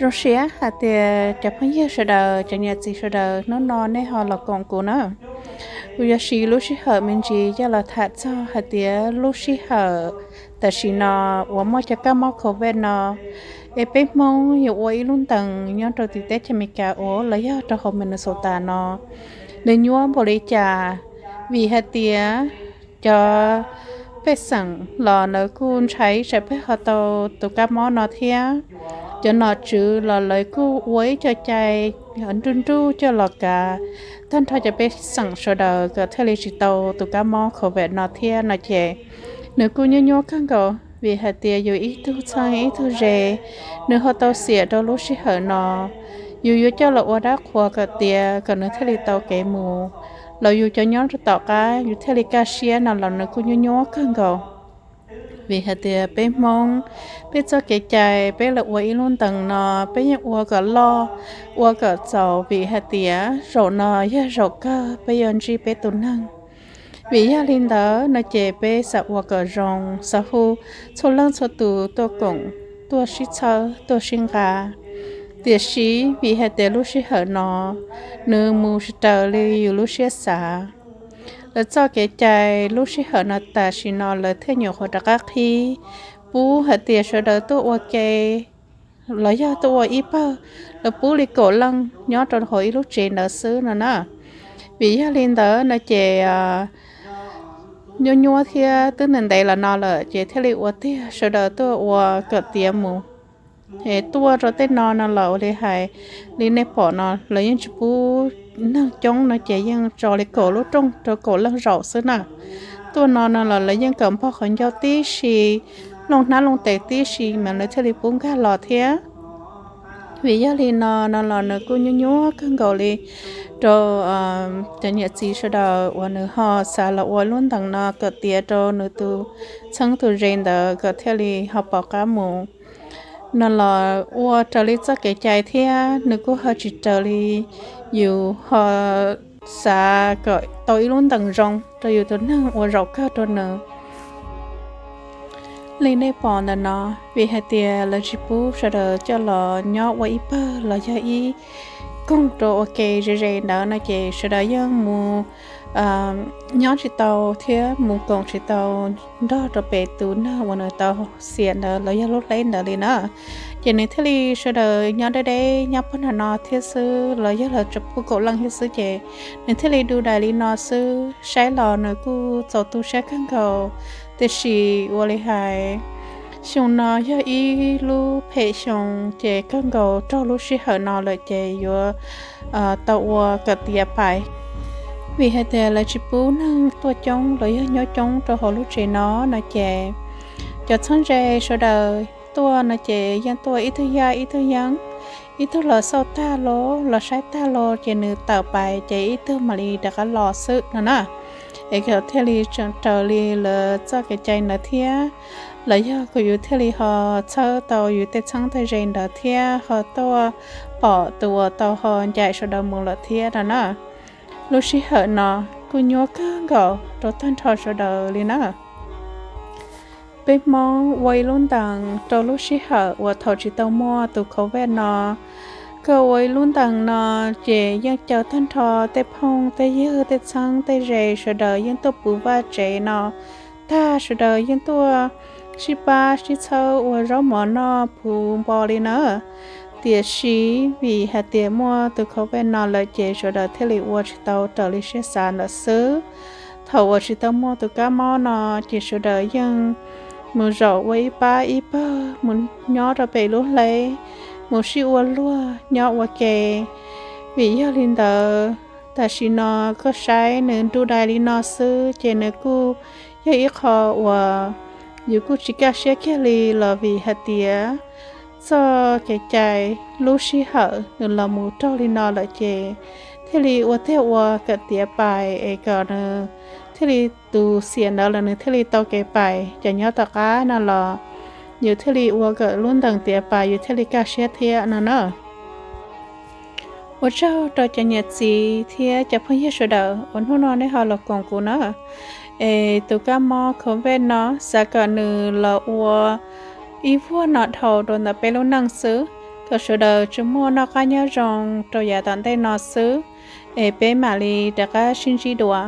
Zoo siab hais tias cov phooj ywg sawv daws, cov niam txiv sawv daws, hnub no nej ho los koom kuv na. Kuv yuav siv lub sij hawm me ntsis coj los tham txog hais tias lub sij hawm tam sim no uas muaj cov kab mob covid no, es peb Hmoob yuav ua ib lub ntees nyob rau tim teb chaws Amelikas uas los yog rau hauv Minnesota no, nws nyuaj npaum li cas. Vim hais tias cov pej xeem los lawv kuj ntshai tsam peb ho tau tus kab mob no thiab. Cov nom tswv los lawv kuj ua ib co cai nruj nruj coj los kav tag nrho cov pej xeem sawv daws kom thiaj li tsis tau tus kab mob covid no thiab no ces nws kuj nyuaj nyuaj kawg nkaus vim hais tias yus ib tug txheeb ib tug ze, nws ho tau xiam rau lub sij hawm no. Yus yuav coj los ua dab qhuas kom tiav kom nws thiaj li tau kev mus, los yus cov nyob rau tom qab yus thiaj li kaj siab no los nws kuj nyuaj nyuaj kawg nkaus. Vim hais tias peb Hmoob, peb txoj kev cai peb los ua ib lub ntees no peb yeej ua kom loj, ua kom txaus vim hais tias zaum no yog zaum kawg peb yuav ntsib peb tus neeg. Vim yog li ntawd no ces peb xav ua kom zoo, xav hu txhua leej txhua tus tuaj koom, tuaj sib txhawb, tuaj sib nqa. Tiam sis vim hais tias lub sij hawm no nws mus tsis raws li yus lub siab xav. Lawv txoj kev cai lub sij hawm no tam sim no lawv thiaj nyuam qhuav rov qab qhib pub hais tias sawv daws tuaj ua ke los yog tuaj ua ib pawg, lawv pub li kaum leej nyob rau hauv ib lub tsev ntawd xwb no na. Vim yog li ntawd no ces nyuaj nyuaj thiab twb ntev ntev los no lawm ces thiaj li ua tiag sawv daws tuaj ua kom tiav mus. Es tuaj rau tej no no los ua li hais li nej pom no lawv yeej tsis pub neeg coob no ces yeej tso li kaum lub rooj rau kaum leej zaum xwb na. Tuaj no no los lawv yeej kom npog qhov ncauj tib si, looj hnab looj tes tib si mas lawv thiaj li pub nkag los thiab. Vim yog li no no los nws kuj nyuaj nyuaj kawg nkaus li rau cov niam txiv sawv daws uas nws ho xav los ua lub ntees no kom tiav rau nws tus txheeb tus ze ntawd kom thiaj li ho pom qab mus. No los ua raws li txoj kev cai thiab nws kuj ho tsis raws li yus ho xav kom tau ib lub ntees zoo rau yus tus neeg ua zaum kawg rau nws. Li nej pom ntawm no, vim hais tias lawv tsis pub sawv daws coj los nyob ua ib pawg los yog ib koog rau ua ke ze ze ntawd no ces sawv daws yeej mus nyob tsis tau thiab mus koom tsis tau nrog rau pem tus neeg uas nws tau xiam ntawd los yog lub hleb ntawd li na. Ces nws thiaj li sawv daws nyob deb deb nyob pawg nram no thiab xwb los yog lawv tsuas pub kaum leej thiab xwb ces nws thiaj li du dais li no xwb. Saib los nws kuj txaus tu siab kawg nkaus, tiam sis ua li hais xyoo no yog ib lub phem xyoo ces kawg nkaus raug lub sij hawm no lawm ces yuav tau ua kom tiav pais. Vim hais tias lawv tsis pub neeg tuaj coob los yog nyob coob rau hauv lub tsev no no ces cov txheeb ze sawv daws tuaj no ces yeej tuaj ib tug yaj ib tug yeeb, ib tug los xauj tag los los saib tag los ces nws tawm pais ces ib tug mam li rov qab los xwb no na. Es kom thiaj li tseem raws li lawv txoj kev cai ntawd thiab, los yog kom yus thiaj li ho txhawb tau yus tej txheeb tej ze ntawd thiab ho tuaj pom tus uas tau ho ncaim sawv daws mus lawm thiab no na. Lub sij hawm no kuj nyuaj kawg nkaus rau tag nrho sawv daws li na. Peb Hmoob ua ib lub ntees rau lub sij hawm uas thaum tsis tau muaj tus covid no. Koj ua ib lub ntees no ces yeej caw tag nrho tej phooj tej ywg tej txheeb tej ze sawv daws yeej tuaj puv vaj tsev no tag, sawv daws yeej tuaj sib pab sib txhawb ua zaub mov noj puv npo li na. Tiam sis vim hais tias muaj tus covid no lawm ces sawv daws thiaj li ua tsis tau raws li siab xav ntawd xwb. Thaum uas tsis tau muaj tus kab mob no ces sawv daws yeej mus zaum ua ib pab ib pawg, mus nyob rau pem lub hleb, mus sib ua luag nyob ua ke. Vim yog li ntawd tam sim no koj saib nws du dais li no xwb ces nws kuj yog ib qho uas yus kuj tsis kaj siab kiag li los vim hais tias txoj kev cai lub sij hawm nws los mus raug li no lawm ces thiaj li ua tiag ua kom tiav pais es kom nws thiaj li tus xiam ntawd los nws thiaj li tau kev pais. Cov nyob tom qab no los yus thiaj li ua kom lub ntees tiav pais yus thiaj li kaj siab thiab no na. Ua tsaug rau cov niam txiv thiab cov phooj ywg sawv daws uas hnub no nej ho los koom kuv na. Es tus kab mob covid no xav kom nws los ua ib vuag no dhau rau ntawm peb lub neej xwb. Kom sawv daws tsuas muaj noj qab nyob zoo rau yav tom ntej no xwb, es peb mam li rov qab sib ntsib dua.